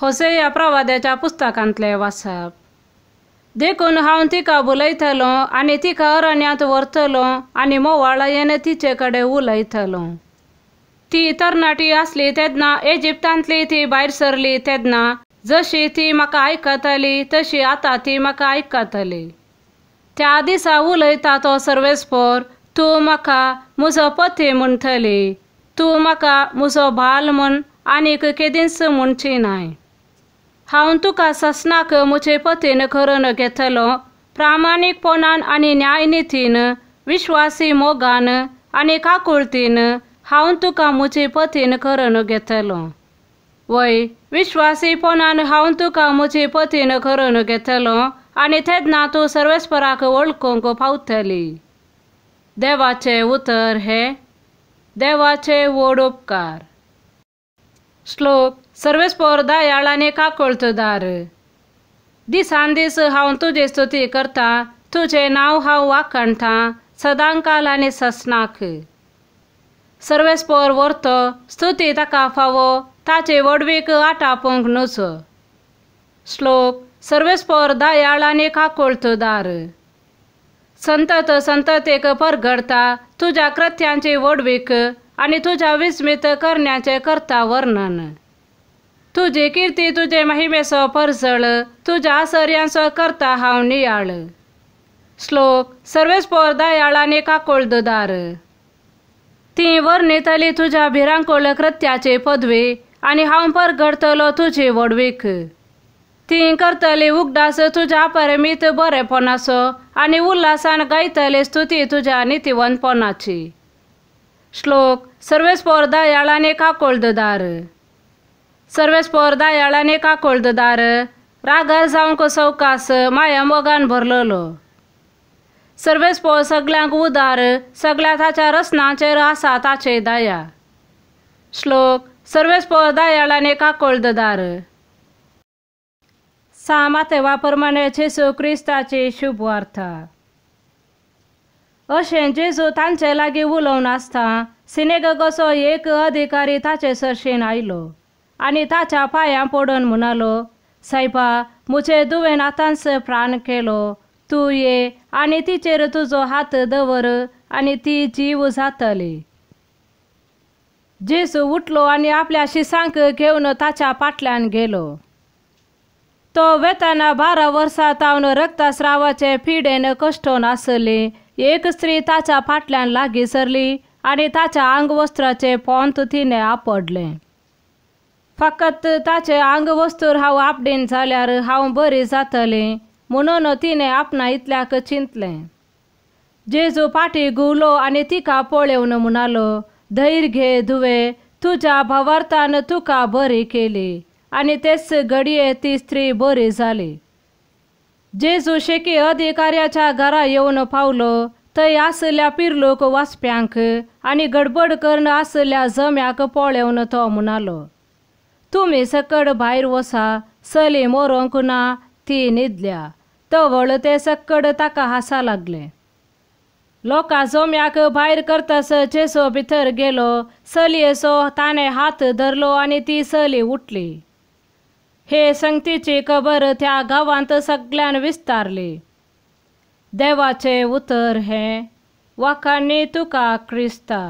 होसेया प्रवाद्याच्या पुस्तकांतलें वाचप. देखून हांव तिका उलयतलो आनी तिका अरण्यांत व्हरतलो आनी मोवाळायेन तिचे कडेन उलयतलो. ती तरणाटी आसली तेन्ना इजिप्तांतली ती भायर सरली तेन्ना जशी ती म्हाका आयकताली तशी आतां ती म्हाका आयकतली. त्या दिसा उलयता तो सर्वेस्पोर, तूं म्हाका म्हजो पती म्हणटली, तूं म्हाका म्हजो बाल म्हण आनीक केदींच म्हणची नाय. हांव तुका ससनाक म्हजे पतीन करून घेतलो, प्रामाणीकपणान आनी न्यायनितीन, विश्वासी मोगान आनी काकुळतीन हांव तुका म्हजे पतीन करून घेतलो. वय, विश्वासीपणान हांव तुका म्हजे पतीन करून घेतलो आनी तेन्ना तूं सर्वेस्पराक वळखूंक पावतली. देवाचें उतर हें देवाचे व्हड उपकार. श्लोक. सर्वेस्पोर दयाळ आनी काकुळतदार. दिसान दीस हांव तुजी स्तुती करता, तुजें नांव हांव वाखाणटा सदांकाल आनी ससनाक. सर्वेस्पोर व्हरतो, स्तुती ताका फावो, ताचे व्हडवीक आटापूंक नजो. श्लोक. सर्वेस्पोर दयाळ आनी काकुळतदार. संतत संततेक परगडता तुज्या कृत्यांची व्हडवीक आनी तुज्या विस्मीत करण्याचें करता वर्णन. तुजी किर्ती तुजे महिमेचो परजळ, तुज्या आसर्यांचो करता हांव नियाळ. श्लोक. सर्वेस्पोर दयाळ आनी काकुळतदार. ती वर्णितली तुज्या भिरांकूळ कृत्याची पदवी आनी हांव परगडतलो तुजी व्हडवीक. ती करतली उगडास तुज्या अपरिमीत बरेपणाचो आनी उल्हासान गायतली स्तुती तुज्या नितीवंतपणाची. श्लोक. सर्वेस्पोर दयाळ आनी काकुळतदार. सर्वेस्पोर दयाळ आनी काकुळतदार, रागार जावंक सवकास, माया मोगान भरलेलो. सर्वेस्पोर सगल्यांक उदार, सगल्या ताच्या रचनांचेर आसा ताची दया. श्लोक. सर्वेस्पोर दयाळ आनी काकुळतदार. सा मातेवा प्रमाणे जेजू क्रिस्ताची शुभवार्ता. अशें जेजू तांचे लागीं उलोवन आसता सिनेगोगाचो एक अधिकारी ताचे सरशीन आयलो आनी ताच्या पांयां पडून म्हणालो, सायबा, म्हजे दुवेन आतांच प्राण केलो, तूं ये आनी तिचेर तुजो हात दवर आनी ती जीव जातली. जेजू उठलो आनी आपल्या शिसांक घेवन ताच्या फाटल्यान गेलो. तो वेताना 12 वर्सां तावन रक्तस्रावाचे पिडेन कश्टोन आसली एक स्त्री ताच्या फाटल्यान लागीं सरली आनी ताच्या आंगवस्त्राचें पोंत तिणें आपडलें. फकत ताचें आंगवस्त्र हांव आपडीन जाल्यार हांव बरी जातली म्हणून तिणें आपणा इतल्याक चिंतलें. जेजू फाटीं घुंवलो आनी तिका पळोवन म्हणालो, धैर्य घे धुवे, तुज्या भावार्थान तुका बरी केली. आनी तेच घडये ती स्त्री बरी जाली. जेजू शेकी अधिकाऱ्याच्या घरा येवन पावलो. थंय आशिल्ल्या पिरलोक वाचप्यांक आनी गडबड करून आशिल्ल्या जम्याक पळोवन तो म्हणालो, तुमी सकड भायर वसा, चली मरोंक ना, ती न्हिदल्या. तवळ ते सकड ताका हासा लागले. लोकां जम्याक भायर करतस जेजू भितर गेलो. चलयेचो ताणें हात धरलो आनी ती चली उठली. हे संगतीची खबर त्या गांवांत सगळ्यान विस्तारली. देवाचें उतर हें. वाखाणी तुका क्रिस्ता.